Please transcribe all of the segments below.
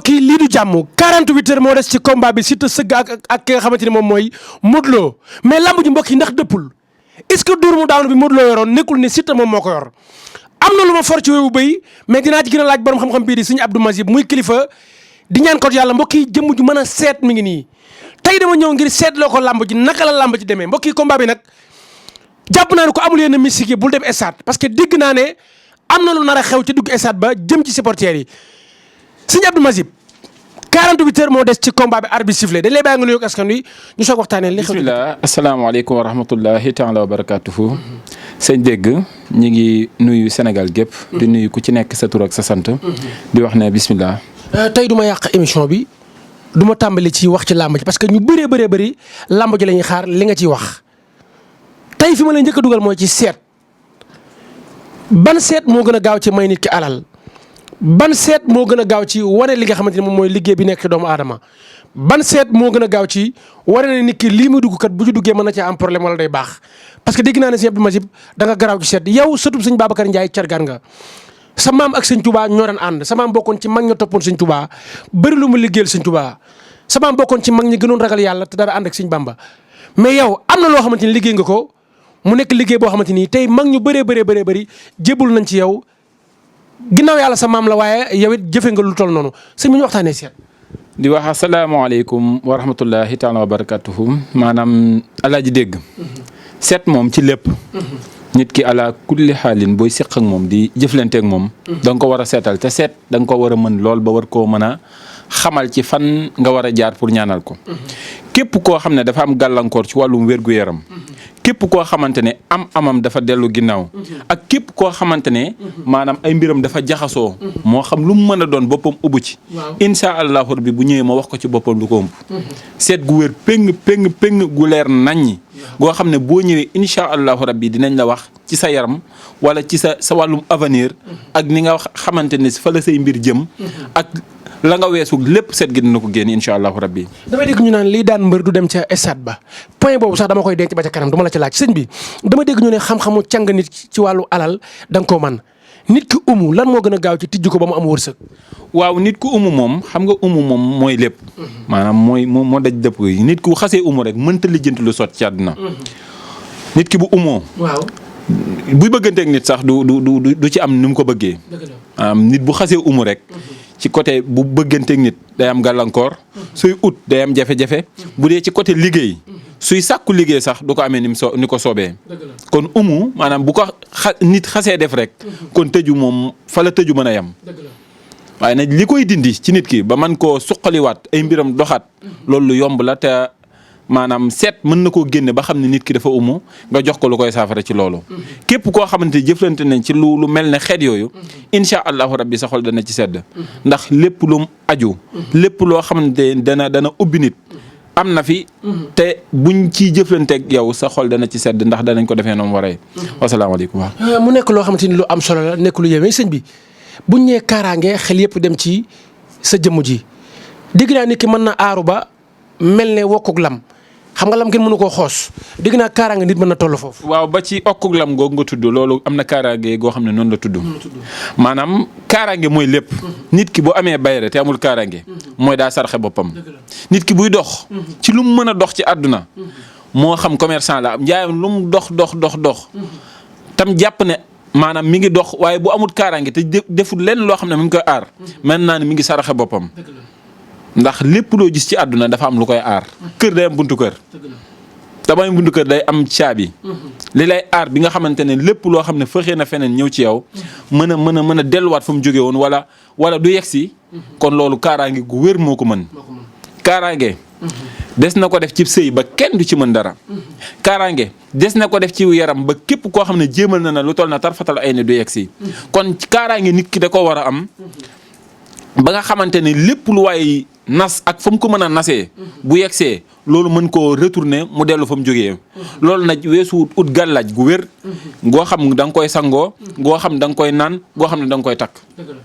mbokk yi lii du jàmm 48 heures moo des ci combat bi Siteu sëgg ak ki nga xamante ni moom mooy Modou Lo mais lamb ji mbokk yi ndax dëppul est-ce que dóor mu daanu bi Modou Lo yoroon nekkul ne Siteu moom moo ko yor am na lu ma for ci wéewu béy mais dinaa ci gën a laaj borom xam-xam bii di Serigne Abdou Mazib muy kilifa di ñaan ko yàlla mbokk yi jëmm ju mën a seet mi ngi nii tey dama ñëw ngir seetloo ko lamb ji naka la lamb ji demee mbokk yi combat bi nag jàpp naa ne ko amul yenn mystique yi bul dem stade parce que dégg naa ne am na lu nar a xew ci dugg stade ba jëm ci supporters yi Serigne Abdou Mazib 48 heures moo des ci combat bi arbitre sifflé dañ lay bàyyi nga nuyoog askan wi ñu soog waxtaanee li xew. bisimilah asalaamaaleykum wa rahmatullahi taala wa barakaatuhu. sëñ dégg ñi ngi nuyu Sénégal gépp di nuyu ku ci nekk sa tur ak sa sant. di wax ne bisimilah. tey du ma yàq émission bi du ma tàmbali ci wax ci làmb ji parce que ñu bëree bëri làmb ji la ñuy xaar li nga ciy wax tey fi ma lay njëkk a dugal mooy ci seet ban seet moo gën a gaaw ci may nit ki alal. ban seet moo gën a gaaw ci wane li nga xamante ni moom mooy liggéey bi nekk ci doomu aadama ban seet moo gën a gaaw ci wane ne nit ki lii muy dugg kat bu ci duggee mën na cee am problème wala day baax parce que dégg naa ne sëñ Abdou Mazib da nga garaaw ci seet yow sëtub sëñ Babacar Ndiaye cargaan nga sa maam ak sëñ Touba ñoo daan ànd sa maam bokkoon ci mag ña toppoon sëñ Touba bëri lu mu liggéeyal sëñ Touba sa maam bokkoon ci mag ñi gënoon ragal yàlla te dara ànd ak sëñ Bamba mais yow am na loo xamante ni liggéey nga ko mu nekk liggéey boo xamante ni tey mag ñu bëri jébul nañ ci yow ginnaaw yàlla sa maam la waaye yow it jëfe nga lu toll noonu sëñ bi ñu waxtaanee seet. di wax asalaamaaleykum wa rahmatullahi taala wa barakatuhu maanaam alaaji dégg. seet moom ci lépp. nit ki ala kulli xaalin booy seq ak moom di jëflanteeg moom. da nga ko war a seetal te seet da nga ko war a mën lool ba war koo mën a xamal ci fan nga war a jaar pour ñaanal ko. képp koo xam ne dafa am gàllankoor ci wàllum wér-gu-yaram. képp koo xamante ne amam dafa dellu ginnaaw. ak képp koo xamante ne maanaam ay mbiram dafa jaxasoo. moo xam lu mu mën a doon boppam ubbu ci. incha allahu rabbi bu ñëwee ma wax ko ci boppam lu ko ëmb. seet gu wér péng gu leer naññi. goo xam ne boo ñëwee incha allahu rabbi dinañ la wax ci sa yaram wala ci sa wàllum avenir. ak ni nga xamante ne fa la say mbir jëm. ak la nga weesu lépp seet gi dina ko génn incha allahu rabbi. damay dégg ñu naan lii daan mbër du dem ca stade ba point boobu sax dama koy denc ba ca kanam dama la ci laaj sëñ bi dama dégg ñu ne xam-xamu càng nit ci wàllu alal da nga koo man nit ki umu lan moo gën a gaaw ci tijji ko ba mu am wërsëg. waaw nit ku umu moom xam nga umu moom mooy lépp. maanaam moo daj dëpp yi nit ku xasee umu rek mënta lijjanti lu sot ci àdduna. nit ki bu umoo. waaw buy bëgganteeg nit sax du ci am ni mu ko bëggee. nit bu xasee umu rek. ci côté bu bëgganteeg nit day am gàllankoor suy ut day am jafe-jafe bu dee ci côté liggéey suy sàkku liggéey sax du ko amee ni ko soobee kon maanaam bu ko nit xasee def rek kon tëju moom fa la tëju mën a yem waaye nag li koy dindi ci nit ki ba man koo suqaliwaat ay mbiram doxaat loolu lu yomb la te maanaam seet mën na koo génne ba xam ne nit ki dafa nga jox ko lu koy saafara ci loolu képp koo xamante jëflante nañ ci lu mel ne xeet yooyu incha allahu rabbi sa xol dana ci sedd ndax lépp lu aju lépp loo xamante dana ubbi nit am na fi te buñ ciy jëflanteeg yow sa xol dana ci sedd ndax danañ ko defee noonu waree wasalaamaaleykum waaw mu nekk loo xamante ni lu am solo la nekk lu yéeme sëñ bi buñ ñee kaaraange xel yëpp dem ci sa jëmm ji dégg naa nit ki mën na aaru ba mel ne wokkuk lam xam nga lam kenn mënu koo xoos dégg naa kaaraange nit mën na toll foofu. waaw ba ci okkuk lam googu nga tudd loolu am na kaaraange goo xam ne noonu la tudd. maanaam kaaraange mooy lépp. nit ki bu amee bayre te amul kaaraange. mooy daa sarxe boppam. nit ki buy dox. ci lu mu mën a dox ci àdduna. moo xam commerçant la njaayam lu mu dox. tam jàpp ne maanaam mi ngi dox waaye bu amul kaaraange te deful lenn loo xam ne mi ngi koy aar. mën naa ne mi ngi sarxe boppam. ndax lépp loo gis ci àdduna dafa am lu koy aar kër day am buntu kër damay buntu kër day am caabi li lay aar bi nga xamante ne lépp loo xam ne fëxee na feneen ñëw ci yow mën a delluwaat fa mu jóge woon wala du yegsi kon loolu kaaraange gu wér moo ko mën kaaraange des na ko def ci sëy ba kenn du ci mën dara kaaraange des na ko def ci yaram ba képp koo xam ne jéemal na lu toll na tarfatal ay ne du yegsi kon kaaraange nit ki da ko war a am ba nga xamante ne lépp lu waay nas ak fa mu ko mën a nasee bu yegsee loolu mën koo retourner mu dellu fa mu jógee loolu nag weesu ut gàllaaj gu wér goo xam da nga koy sangoo goo xam da nga koy naan goo xam ne da nga koy takk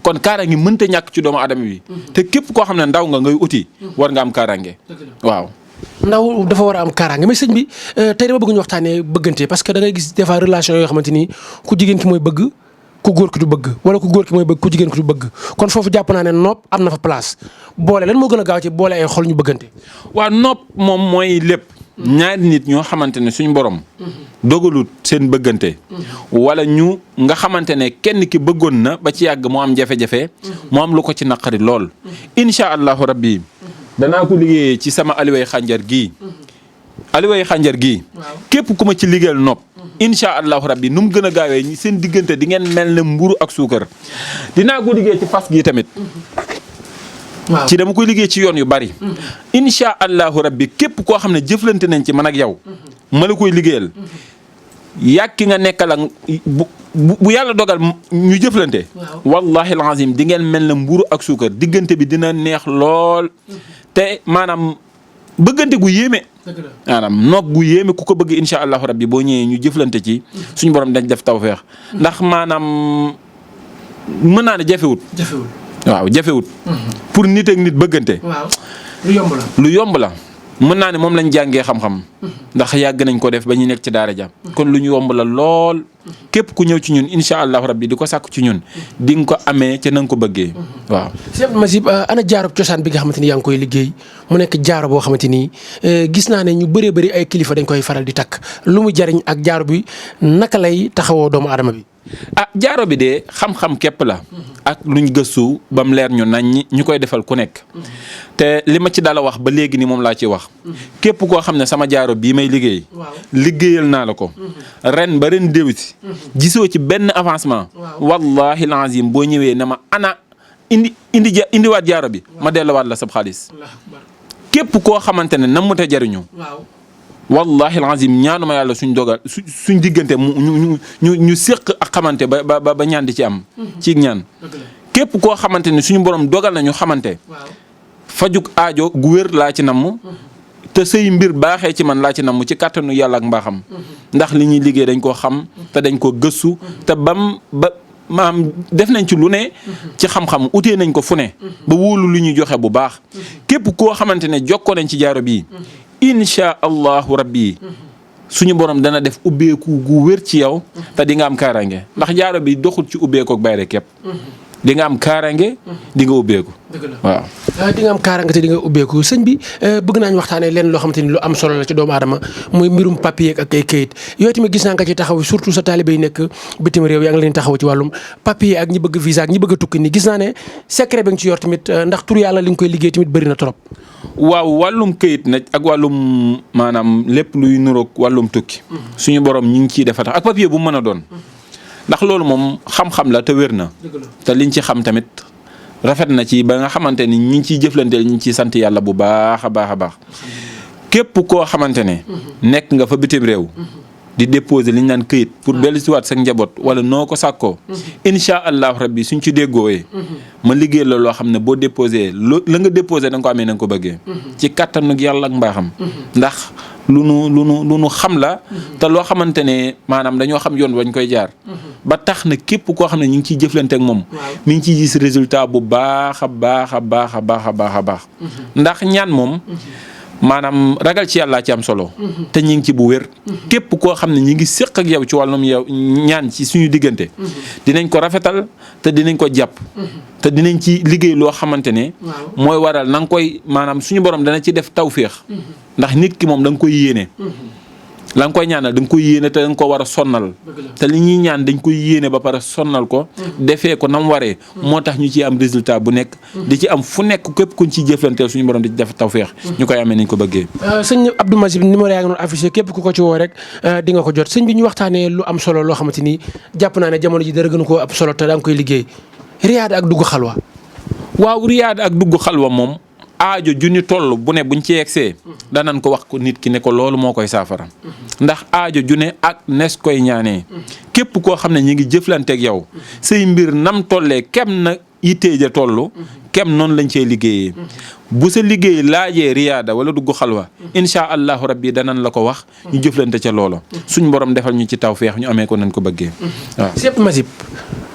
kon kaaraange mënta ñàkk ci doomu adama bi te képp koo xam ne ndaw nga ngay uti war nga am kaaraange waaw ndaw dafa war a am kaaraange mais sëñ bi tey dama bëgg ñu waxtaanee bëggante parce que da ngay gis des fois relation yoo xamante ni ku jigéen ki mooy bëgg ku góor ki du bëgg wala ku góor ki mooy bëgg ku jigéen ki du bëgg kon foofu jàpp naa ne nopp am na fa place boole lan moo gën a gaaw ci boole ay xol ñu bëggante. waa nopp moom mooy lépp. ñaari nit ñoo xamante ne suñu borom. dogalut seen bëggante. wala ñu nga xamante ne kenn ki bëggoon na ba ci yàgg moo am jafe-jafe. moo am lu ko ci naqari lool. incha allahu rabbi danaa ko liggéeyee ci sama aliway xànjar gii. aliway xànjar gii. képp ku ma ci liggéeyal nopp. incha allahu rabbi nu mu gën a gaawee ñi seen diggante di ngeen mel ne mburu ak suukar. dinaa ko liggéey ci fas gii tamit. waaw ci dama koy liggéey ci yoon yu bari. incha allahu rabbi képp koo xam ne jëflante nañ ci man ak yow. ma la koy liggéeyal. yàkki nga nekkal ak bu yàlla dogal ñu jëflante. wallahi alazim di ngeen mel ne mburu ak suukar diggante bi dina neex lool. te maanaam bëggante gu yéeme. maanaam nopp gu yéeme ku ko bëgg incha allahu rabbi boo ñëwee ñu jëflante ci suñu borom dañ def tawfeex ndax maanaam mën naa ne jafewut. waaw jafewut. pour nit ak nit bëggante. waaw lu yomb la. lu yomb la mën naa ne moom lañ jàngee xam-xam. ndax yàgg nañ ko def ba ñu nekk ci daara ja kon lu ñu yomb la lool. képp ku ñëw ci ñun incha allahu rabbi di ko sàkku ci ñun di nga ko amee ca na nga ko bëggee. waaw. Cheikh Massib ana jaarub cosaan bi nga xamante ni yaa ngi koy liggéey mu nekk jaaro boo xamante ni gis naa ne ñu bëree bëri ay kilifa dañ koy faral di takk lu mu jariñ ak jaaro bi naka lay taxawoo doomu aadama bi. jaaro bi de xam-xam képp la. ak luñ gëstu ba mu leer ñu nañ ñu koy defal ku nekk. te li ma ci dala wax ba léegi ni moom laa ci wax. képp koo xam ne sama jaaro bii may liggéey. liggéeyal naa la ko. ren ba ren déwiti. gisoo ci benn avancement. wallahi lazim boo ñëwee ne ma ana indiwaat jaaro bi. ma delluwaat la sab xaalis. képp koo xamante ne nam mu ta jariñu. wallahi alazim ñaanuma yàlla suñ dogal suñ diggante ñu séq ak xamante ba ñaan di ci am. ci ñaan képp koo xamante ne suñu borom dogal na ñu xamante. fajuk aajo gu wér laa ci namm. te say mbir baaxee ci man laa ci namm ci kàttanu yàlla ak mbaaxam. ndax li ñuy liggéey dañ koo xam te dañ koo gëstu te maam def nañ ci lu ne. ci xam-xam utee nañ ko fu ne. ba wóolu lu ñuy joxe bu baax. képp koo xamante ne jokkoo nañ ci jaaro bii. incha allahu rabbi suñu borom dana def ubbeeku gu wér ci yow te di nga am kaaraange ndax jaaro bi doxul ci ubbeeku ak bayre képp di nga am kaaraange di nga ubbeeku. waaw. di nga am kaaraange te di nga ubbeeku sëñ bi bëgg naa ñu waxtaanee leen loo xamante ni lu am solo la ci doomu aadama muy mbirum papier ak ay kayit yooyu tamit gis naa nga ci taxaw surtout sa taalibe yi nekk bitim réew yaa ngi leen taxaw ci wàllum papier ak ñi bëgg visa ak ñi bëgg a tukki nii gis naa ne secret bi nga ci yor tamit ndax tur yàlla li nga koy liggéey tamit bëri na trop. waaw wàllum këyit nag ak wàllum maanaam lépp luy nuroog wàllum tukki. suñu borom ñi ngi ciy defa tax ak papier bu mu mën a doon. ndax loolu moom xam-xam la te wér na. te liñ ci xam tamit rafet na ci ba nga xamante ni ñi ngi ciy jëflanteel ñi ngi ciy sant yàlla bu baax a baax a baax. képp koo xamante ne. nekk nga fa bitim réew. di déposer li ñu naan këyit pour dellusiwaat sa njaboot wala noo ko sàkkoo. incha allahu rabbi suñ ci déggoowee. ma liggéey la loo xam ne boo déposé la nga déposé da nga ko amee na nga ko bëggee. ci kattanu yàlla ak mbaaxam. ndax lu nu xam la. te loo xamante ne maanaam dañoo xam yoon wañ koy jaar. ba tax na képp koo xam ne ñu ngi ciy jëflante ak moom. mi ngi ciy gis résultat bu baax a baax a baax a baax a baax a baax. ndax ñaan moom. maanaam ragal ci yàllaa ci am solo. te ñi ngi ci bu wér. képp koo xam ne ñi ngi séq ak yow ci wàllum yow ñaan ci suñu diggante. dinañ ko rafetal te dinañ ko jàpp. te dinañ ci liggéey loo xamante ne. mooy waral na nga koy maanaam suñu borom dana ci def tawféex. ndax nit ki moom da nga koy yéene. la nga koy ñaanal da nga koy yéene te da nga ko war a sonnal. te li ñuy ñaan dañ koy yéene ba pare sonnal ko. defee ko nam waree. moo tax ñu ciy am résultat bu nekk. di ci am fu nekk képp kuñ ciy jëflanteel suñu borom di ci def tawféex. ñu koy amee nañ ko bëggee. sëñ Abdou Massib numéro yaa ngi noonu affiché képp ku ko ci woo rek di nga ko jot sëñ bi ñu waxtaanee lu am solo loo xamante ni jàpp naa ne jamono ji dara gën koo ab solo te da nga koy liggéey riyaada ak dugg xalwa. waaw riyaada ak dugg xalwa moom. aajo junni toll bu ne buñ ci yegsee danañ ko wax ko nit ki ne ko loolu moo koy saafara ndax aajo junne ak nes koy ñaanee képp koo xam ne ñi ngi jëflanteeg yow say mbir nam tollee kem na yittee ja toll kem noonu lañ cee liggéeyee bu sa liggéey laajee riyaada wala dugg xalwa incha allahu rabbi danañ la ko wax ñu jëflante ca loolo suñ borom defal ñu ci tawfeex ñu amee ko nañ ko bëggee waaw. Cheikh Massib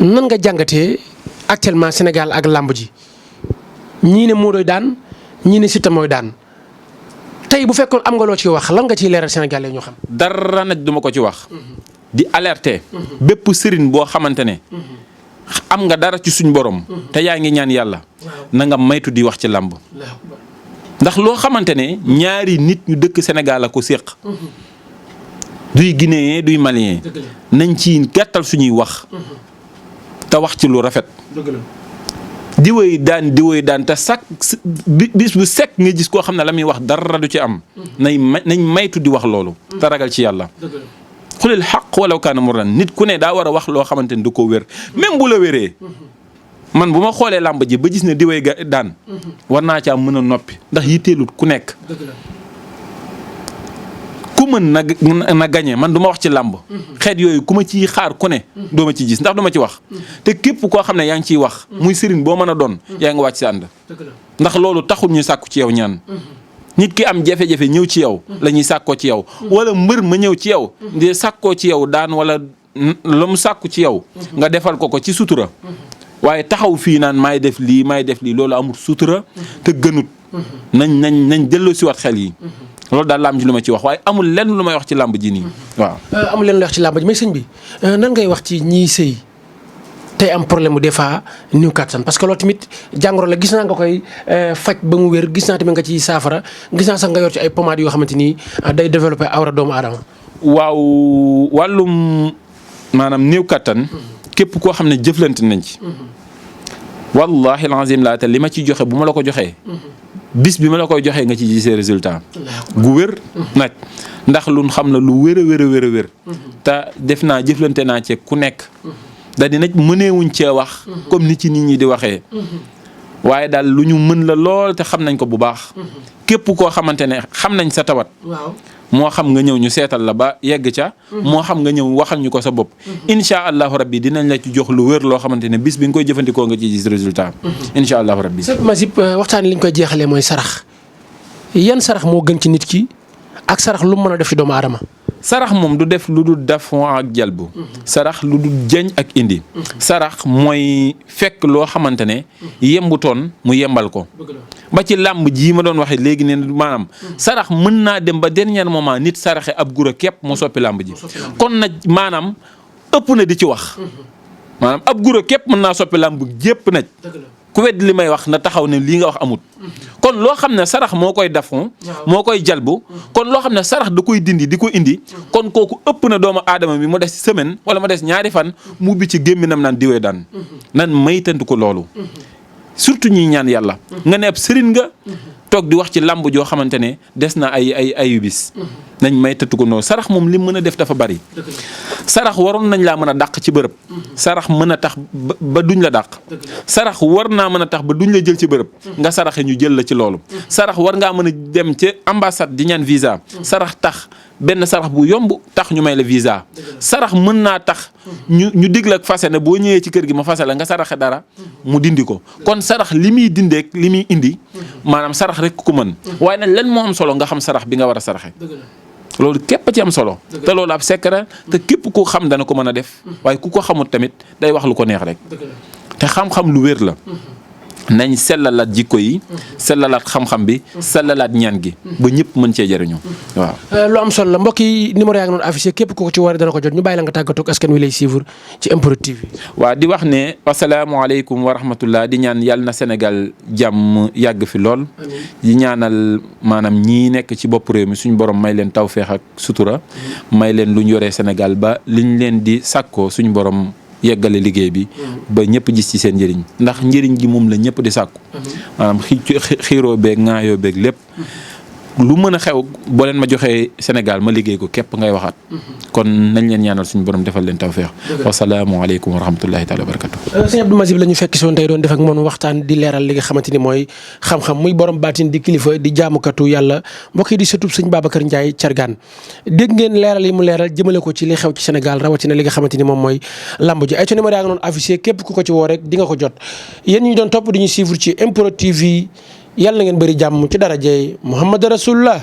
nan nga jàngatee actuellement Sénégal ak làmb ji ñii ne moo doy daan ñii ne Siteu mooy daan tey bu fekkoon am nga loo ciy wax lan nga ciy leeral Sénégalais ñoo xam. dara nag duma ko ci wax. di alerter bépp sëriñ boo xamante ne am nga dara ci suñ borom te yaa ngi ñaan yàlla na nga maytu di wax ci làmb ndax loo xamante ne ñaari nit ñu dëkk Sénégal la ko séq duy guinéen duy malien nañ ci gàttal suñuy wax te wax ci lu rafet diwoy daan te sax bis bu sekk nga gis koo xam ne la muy wax dara du ci am nañ maytu di wax loolu te ragal ci yàlla xulil xaq walaw kaana murran nit ku ne daa war a wax loo xamante ni du ko wér même bu la wéree man bu ma xoolee làmb ji ba gis ne diwoy daan war naa caa mën a noppi ndax yitteelut ku nekk ku mën na gañe man du ma wax ci làmb xeet yooyu ku ma ciy xaar ku ne doo ma ci gis ndax du ma ci wax te képp koo xam ne yaa ngi ciy wax muy sëriñ boo mën a doon yaa ngi wàcc si ànd ndax loolu taxul ñu sàkku ci yow ñaan nit ki am jafe-jafe ñëw ci yow la ñuy sàkkoo ci yow wala mbër ma ñëw ci yow di sàkkoo ci yow daan wala la mu sàkku ci yow nga defal ko ci sutura waaye taxaw fii naan maay def lii loolu amul sutura te gënut nañ delloo si wat xel yi loolu daal làmb ji lu ma ci wax waaye amul lenn lu may wax ci làmb ji nii waaw. amul lenn lu wax ci làmb ji mais sëñ bi nan ngay wax ci ñiy sëy tey am problème mu des fois néew kàttan parce que loolu tamit jàngoro la gis naa nga koy faj ba mu wér gis naa tamit nga ci saafara gis naa sax nga yor ci ay pommades yoo xamante ni day développer awra doomu aadama. waaw wàllum maanaam néew kàttan képp koo xam ne jëflante nañ ci. wallahi alazim laa te li ma ciy joxe bu ma la ko joxee. bis bi ma la koy joxee nga ci gisee résultat gu wér nag ndax lu xam na lu wér a wér te def naa jëflante naa ci ku nekk da dina mëneewuñ cee wax comme ni ci nit ñi di waxee waaye daal lu ñu mën la lool te xam nañ ko bu baax képp koo xamante ne xam nañ sa tawat moo xam nga ñëw ñu seetal la ba yegg ca moo xam nga ñëw waxal ñu ko sa bopp incha allahu rabbi dinañ la ci jox lu wér loo xamante ne bis bi nga koy jëfandikoo nga ci gis résultat incha allahu rabbi sëñ Masib waxtaan li ñu koy jeexalee mooy sarax yan sarax moo gën ci nit ki ak sarax lu mu mën a def ci doomu aadama sarax moom du def lu dul dafon ak jalbu sarax lu dul jeñ ak indi sarax mooy fekk loo xamante ne yembutoon mu yembal ko ba ci làmb jii ma doon waxee léegi ne maanaam sarax mën naa dem ba dernier moment nit saraxe ab gura képp mu soppi làmb ji kon nag maanaam ëpp na di ci wax maanaam ab gura képp mën naa soppi làmb jépp nag ku wedd li may wax na taxaw ne lii nga wax amut kon loo xam ne sarax moo koy dafon moo koy jalbu kon loo xam ne sarax da koy dindi di ko indi kon kooku ëpp na doomu aadama bi mu des semaine wala mu des ñaari fan mu bi ci gémminam naan diwee daan nan maytantu ko loolu surtout ñuy ñaan yàlla nga ne ab sëriñ nga toog di wax ci làmb joo xamante ne des na ay ayubis nañ may tëtu ko noonu sarax moom li mën a def dafa bari sarax waroon nañ laa mën a dàq ci bërëb sarax mën a tax ba duñ la dàq sarax war naa mën a tax ba duñ la jël ci bërëb nga saraxe ñu jël la ci loolu sarax war ngaa mën a dem ci ambassade di ñaan visa sarax tax benn sarax bu yomb tax ñu may la visa sarax mën naa tax ñu dig la fase ne boo ñëwee ci kër gi ma fase la nga saraxe dara mu dindi ko kon sarax li muy dindeek li muy indi maanaam sarax rek ku mën waaye nag lan moo am solo nga xam sarax bi nga war a saraxe loolu képp ci am solo te loolu ab secret te képp ku xam dana ko mën a def waaye ku ko xamut tamit day wax lu ko neex rek te xam-xam lu wér la nañ sellalaat jikko yi sellalaat xam-xam bi sellalaat ñaan gi ba ñëpp mën cee jëriñu waaw. lu am solo la mbokk yi numéro yaa ngi noonu affiché képp ku ko ci war dana ko jot ñu bàyyi la nga tàggatoo ak askan wi lay suivre ci MPROD TV. waaw di wax ne asalaamaaleykum wa rahmatullah di ñaan yàlla na Sénégal jàmm yàgg fi lool. di ñaanal maanaam ñii nekk ci bopp réew mi suñu borom may leen tawféex ak sutura. may leen lu ñu yoree Sénégal ba liñ leen di sàkkoo suñu borom. yeggale liggéey bi ba ñëpp gis ci seen njëriñ ndax njëriñ gi moom la ñëpp di sàkku maanaam xiiroo beeg ŋaayoo beeg lépp lu mën a xew boo leen ma joxee Sénégal ma liggéey ko képp ngay waxaat kon nañ leen ñaanal suñu borom defal leen tawféex wasalaamualeykum wa rahmatullahi taala wa barakatu sëñ Abdou Masib la ñu fekk si woon tey doon def ak moom waxtaan di leeral li nga xamante ni mooy xam-xam muy borom baatin di kilifa di jaamukatu yàlla mbokk yi di sëtub sëñ Babacar Ndiaye Thiargane dégg ngeen leeral yi mu leeral jëmale ko ci li xew ci Sénégal rawatina li nga xamante ni moom mooy lamb ji ay ca numéro yaa nga noonu affiché képp ku ko ci woo rek di nga ko jot yéen ñu doon topp di ñu suivre ci MPROD TV yàlla na ngeen bëri jàmm ci darajey Muhammad Rasulullah